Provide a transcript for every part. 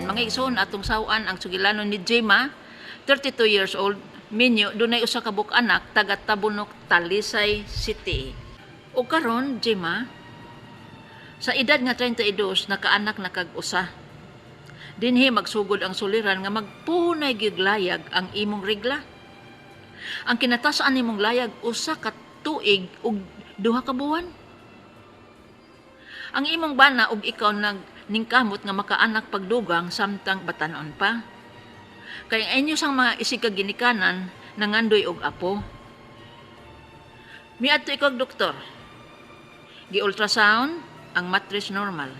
Mga igsoon, atong sawan ang sugilanon ni Gemma, 32 years old, minyo, dunay usa ka buok anak, taga Tabunok, Talisay City. O karon, Gemma, sa edad nga 32, nakaanak na kag usa. Dinhi magsugod ang suliran nga magpunay gyud layag ang imong regla. Ang kinatasan nimong layag 1 ka tuig ug 2 ka buwan. Ang imong bana ug ikaw nag ningkamot nga makaanak pagdugang samtang batanon pa. Kay ang inyo sang mga isig ka ginikanan nangandoy og apo. Miadto ikaw og doktor. Gi-ultrasound ang matris, normal.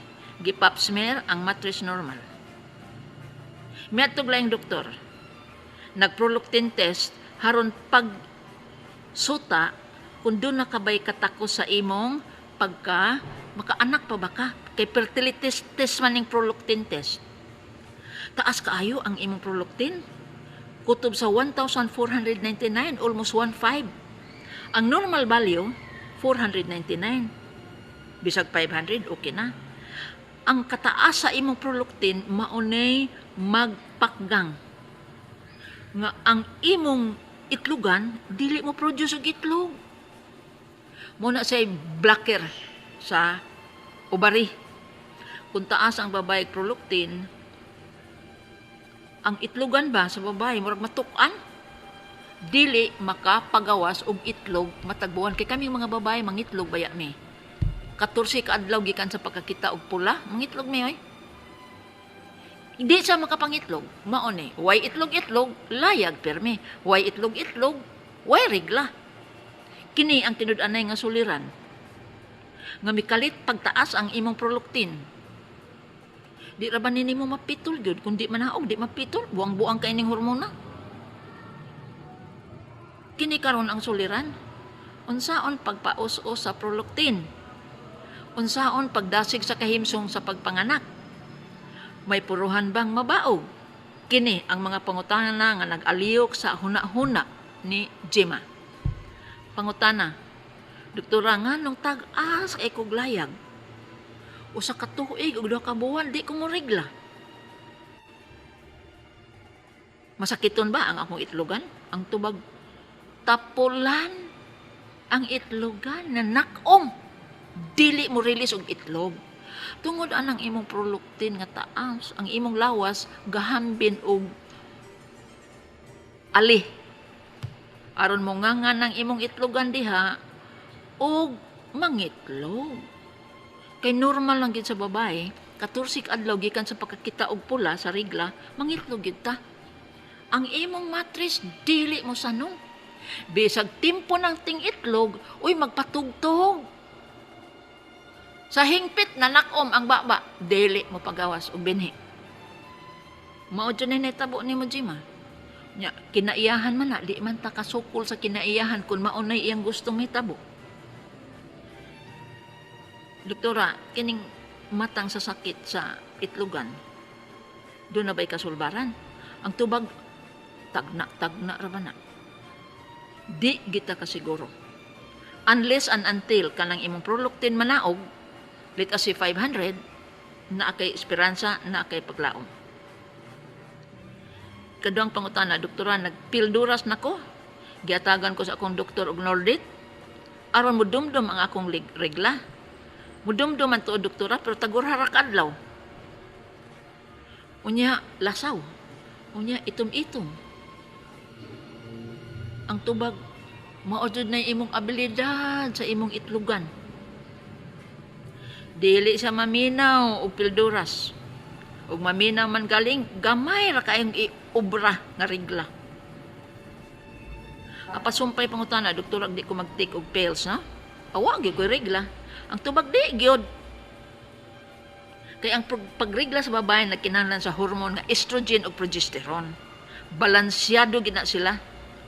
Gi-pap smear ang matris, normal. Miadto og laing doktor. Nag-prolactin test haron pag suta kung duna ka bay katakos sa imong pagka makaanak pa ba ka, kay fertility test man ning prolactin test. Taas kaayo ang imong prolactin, kutob sa 1499, almost 15. Ang normal value 499, bisag 500 okay na. Ang kataas sa imong prolactin maunay magpakgang nga ang imong itlogan dili mo produce og itlog. Mao na say blocker sa ovary. Kung taas ang babae prolactin, ang itlogan ba sa babae murag matuk-an, dili makapagawas og itlog matag buwan. Kay kami mga babae, mangitlog baya mi 14 ka adlaw gikan sa pagkakita og pula, mangitlog mi oy. Hindi siya makapangitlog. Mao ni way itlog-itlog, layag permi. Way itlog-itlog, way regla. Kini ang tinud-anay nga suliran nga mikalit pagtaas ang imong prolactin. Di ra ba nini mo mapitol gyud? Kung di manaog, di mapitol, buang-buang kay ning hormona. Kini karon ang suliran: unsaon pagpaus-os sa prolactin? Unsaon pagdasig sa kahimsong sa pagpanganak? May puruhan bang mabaog? Kini ang mga pangutana nga nag-aliyok sa huna-huna ni Gemma. Pangutana: "Doktora, nganong tag-as kay kog layag? 1 ka tuig ug 2 ka buwan di ko moregla. Masakiton ba ang akong itlogan?" Ang tubag, tapulan ang itlogan na nakom. Dili mo release og itlog. Tungod anang imong prolactin nga taas, ang imong lawas gahambin og ali. Aron mo nga ng imong itlogan diha og mangitlog. Kay normal lang gid sa babae, 14 ka adlaw gikan sa pagkakita og pula sa regla, mangitlog gid ta. Ang imong matris dili mo sanong. Bisag timpo ng ting-itlog, uy, magpatugtog. Sa hingpit na nakom ang baba, dili mo pagawas og binhi. Mao jud ni nahitabo nimo, Jima. Nya kinaiyahan man na, di man ta kasukol sa kinaiyahan kung mao nay iyang gustong mahitabo. "Doktora, kining matang sa sakit sa itlogan, duna ba'y kasulbaran?" Ang tubag, tagna, tagna ra ba na? Di kita kasiguro. Unless and until kanang imong prolactin manaog, let us say 500, naa kay esperanza, naa kay paglaom. Kaduhang pangutana: "Doktora, nagpilduras nako. Giatagan ko sa akong doktor og Nordit. Aron mudumdum ang akong regla. Mudumdum man tuod, doktora, pero tagurha ra ka adlaw. Unya, lasaw. Unya, itom-itom." Ang tubag, mao jud na imong abilidad sa imong itlogan. Dili sa maminaw og pilduras. Ug maminaw man galing, gamay ra kayong iobra nga regla. Apasumpay pangutana: "Doktor, di ko mag-take og pills, no? Awa gyud ko'y regla." Ang tubag, di gyud. Kay ang pagregla sa babae nagkinahanglan sa hormone nga estrogen ug progesterone. Balansyado gina sila.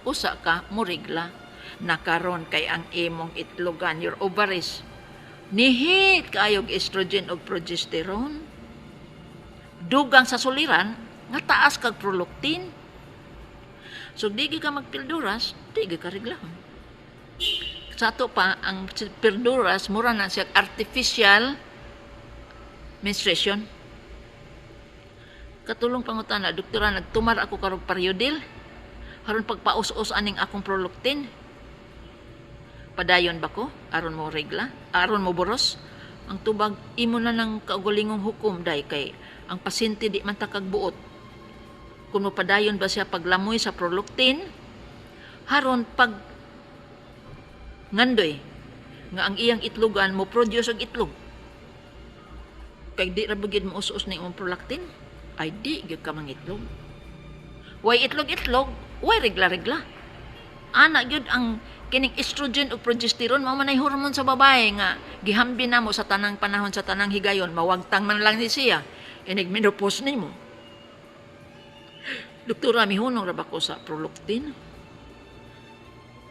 Usa ka mo regla. Nakaron kay ang imong itlogan, your ovaries, nihit kaayog estrogen ug progesterone. Dugang sa suliran nga taas kag prolactin. So di gyud ka magpilduras, di gyud ka reglahon. Sa ato pa, ang pilduras mura na siya artificial menstruation. Katulong pangutana, "Doktora, nagtumar ako karong Parudel. Aron pagpaus-us aning akong prolactin. Padayon ba ko? Aron mo regla? Aron mo boros?" Ang tubag, imo na ng kaugalingong hukom, day, kay ang pasyente di man takag buot. Kung mo padayon ba siya paglamoy sa prolactin, haron pag ngandoy nga ang iyang itlogan mo produce og itlog. Kay di ra ba gid mo us-us ni imong prolactin? Ay, di gyud ka mangitlog. Way itlog-itlog, way regla-regla. Ana gyud ang kining estrogen ug progesterone, mao man ay hormone sa babae nga gihambi namo sa tanang panahon, sa tanang higayon. Mawagtang man lang ni siya inig menopause nimo. "Doktora, mihunong ra ba ko sa prolactin?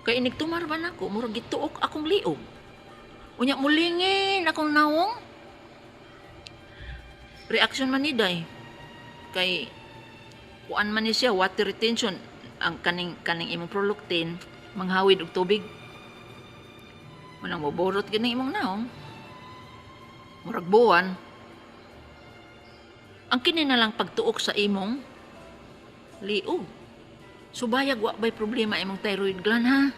Kay inig tumar ba nako, murag gituok akong liog. Unya mulingin akong nawong." Reaction man ni day. Kay kuan man ni siya, water retention ang kaning imong prolactin, manghawid og tubig. Manang moborot gyud ning imong naong. Murag buwan. Ang kini na lang pagtuok sa imong liog. Subayag wa bay problema imong thyroid gland, ha?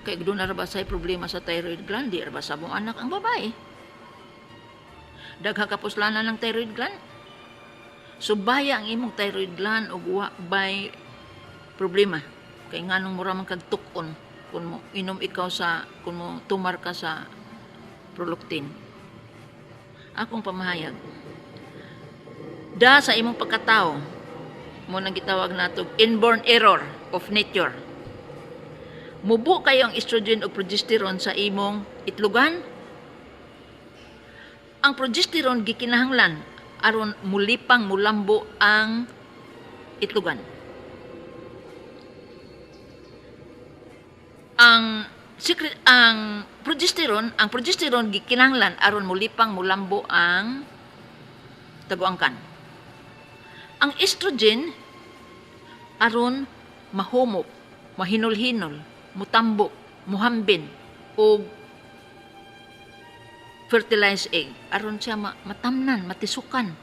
Kay doon na ra ba say problema sa thyroid gland, di ra ba sa mong anak ang babae. Dagha kapuslanan ng thyroid gland. Subaya ang imong thyroid gland ug wa bay problema. Kay nganong mura man kag tuk-on kung mo inom ikaw sa kung mo tumar ka sa prolactin. Akong pamahayag. Da sa imong pagkatao mo nang gitawag nato inborn error of nature. Mubo kayo ang estrogen o progesterone sa imong itlogan. Ang progesterone gikinahanglan aron mulipang, mulambo ang itlogan. Ang secret ang progesterone gikinahanglan aron mulipang, mulambo ang taguangkan. Ang estrogen aron mahumok, mahinol-hinol, mutambok, muhambin og fertilized egg aron siya matamnan, matisukan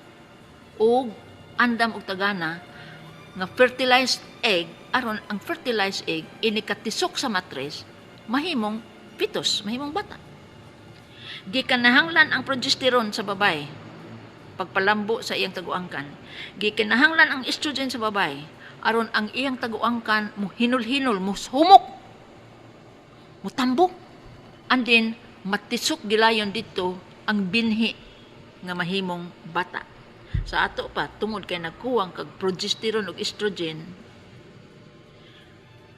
og andam og tagana nga fertilized egg, aron ang fertilized egg inikatisok sa matres, mahimong fetus, mahimong bata. Gikanahanglan ang progesterone sa babae pagpalambo sa iyang taguangkan. Gikinahanglan ang estrogen sa babae aron ang iyang taguangkan mo hinol-hinol, mo humok, mutambok, and then matisok gilayon dito ang binhi nga mahimong bata. Sa ato pa, tungod kay nagkuwang kag progesterone ug estrogen,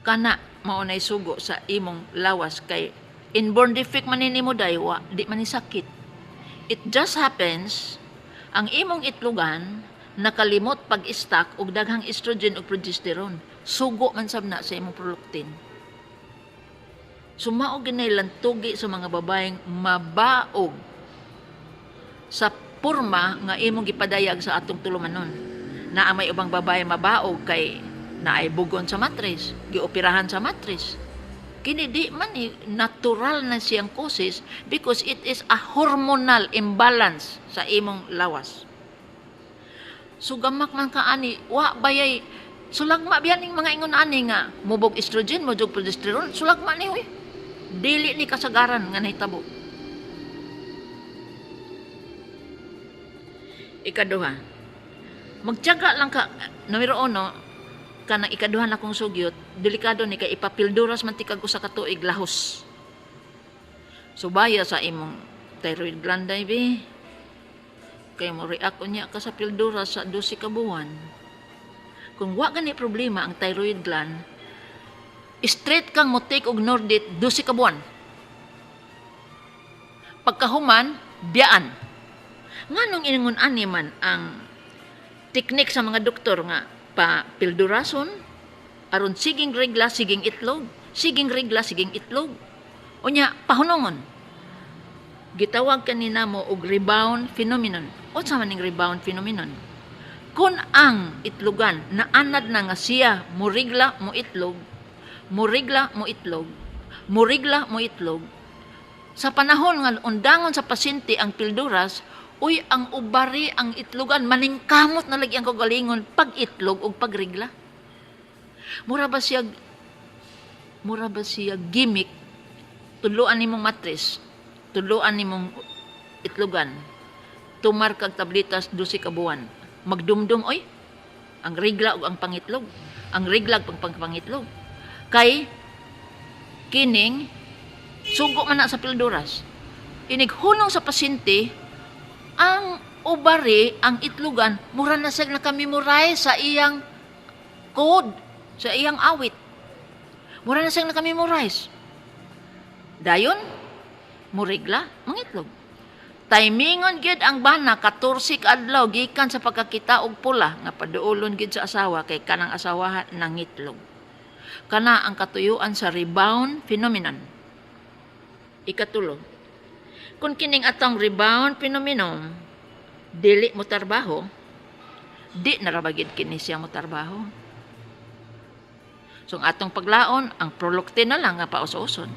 kana mao nay sugo sa imong lawas kay inborn defect man nimo, daywa, di man ni sakit. It just happens ang imong itlogan nakalimot pag-stock og daghang estrogen ug progesterone. Sugo man sab na sa imong prolactin. Sumao ginay lantugi sa mga babaeng mabaog sa porma nga imong gipadayag sa atong tulumanon. Naa may ubang babae mabaog kay naay bugon sa matres, gioperahan sa matres. Kini di man ni natural na siyang causes because it is a hormonal imbalance sa imong lawas. So gamak man ka ani, wa bayay sulagma biyan ning mga ingon ani nga mubog estrogen, mubog progesterone, sulagma ni huy. Dili ni kasagaran nga nahitabo. Ikaduha, magtiyaga lang ka, numero uno, kanang ikaduha na kong sugyot, delikado ni kay ipapilduras man tikag usa ka tuig lahos. Subaya sa imong thyroid gland ay be. Kay mo react unya ka sa pilduras sa 12 ka buwan. Kung wa gani problema ang thyroid gland, straight kang mo take og Nordit 12 ka buwan. Pagkahuman, biyaan. Nganong ingon ani man ang teknik sa mga doktor nga pa pildurason aron siging regla siging itlog, siging regla siging itlog? Unya pahunongon. Gitawag kanina mo og rebound phenomenon. Unsa man ning rebound phenomenon? Kung ang itlogan naanad na nga siya murigla mo itlog, murigla mo itlog, murigla mo itlog, sa panahon nga undangon sa pasyente ang pilduras, Uy, ang ovary, ang itlogan, maningkamot na lagi ang kagalingon pag itlog o pagrigla. Mura ba siya gimmick? Tuluan nimong matris, tuluan nimong itlogan, tumar kag tabletas 12 ka buwan, magdumdum oy, ang rigla ug ang pangitlog, ang rigla ug pangpangitlog. Kay kining sugo man na sa pilduras. Inig hunong sa pasyente, ang ovary, ang itlogan, mura na siya nakamemorize sa iyang code, sa iyang awit. Mura na siyang nakamemorize. Dayon, murigla, mangitlog. Timingon gyud ang bana 14 ka adlaw gikan sa pagkakita og pula nga paduolon gyud sa asawa kay kanang asawa nangitlog. Kana ang katuyuan sa rebound phenomenon. Ikatulo, kung kining atong rebound phenomenon dili mo trabaho, di na ra ba gyud kini siya mo trabaho. So ang atong paglaon, ang Prolactin na lang nga paus-uson.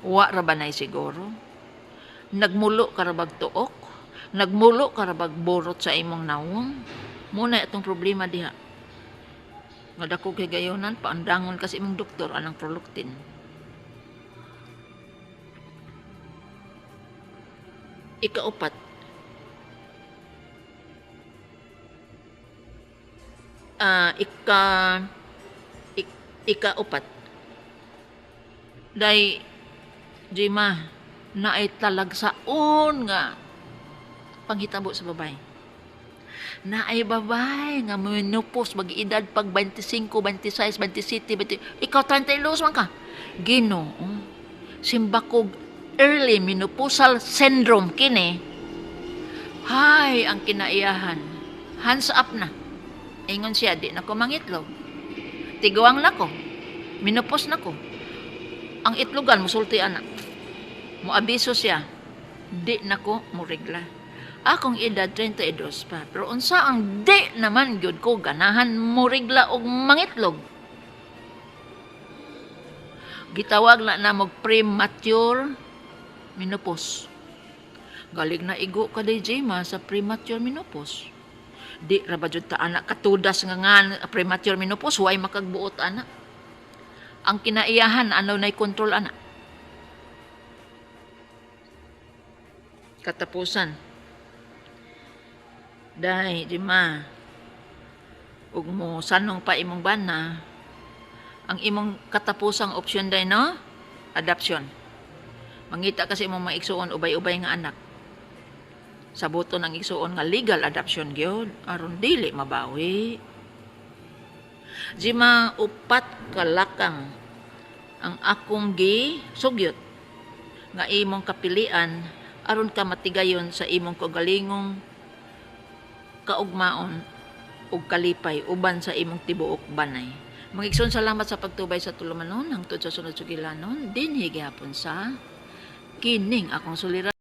Wa ra ba nay siguro? Nagmulo ka ra bag tuok? Nagmulo ka ra bag borot sa imong nawong? Muna atong problema diha. Nga dako kay gayonan, paandangon kasi imong doktor anang Prolactin. Ikaupat, ikaupat. Day, Jima, naay talagsaon nga panghitabo sa babay. Naay babay nga menopause, mag-edad pag 25, 26, 27, 20, ikaw 32 man ka. Ginoo, simbakog early menopausal syndrome kini. Hay, ang kinaiyahan. Hands up na. Ingon siya, di na ko mangitlog. Tiguang na ko. Menopause na ko. Ang itlogan, musulti ana. Muabiso siya, di na ko murigla. Akong edad 32 pa, pero unsa ang di naman gyud ko ganahan murigla og mangitlog. Gitawag na namog premature menopause. Galing na igo ka day, Jema, sa premature menopause. Di ra ba jud ta ana katudas nga nga premature menopause, way makagbuot ana. Ang kinaiyahan ano nay control ana. Katapusan. Day, di ma, ug mo sanong pa imong bana, ang imong katapusang opsyon day, no? Adoption. Mangita kasi imong mga igsuon, ubay-ubay nga anak. Sabuton ang igsuon nga legal adoption gyud aron dili mabawi. Jima, upat kalakang ang akong gi sugyot nga imong kapilian aron ka matigayon sa imong kaugalingong kaugmaon ug kalipay uban sa imong tibuok banay. Mga igsoon, salamat sa pagtubay sa tulumanon hangtod sa sunod sugilanon dinhi gihapon sa kining akong suliran.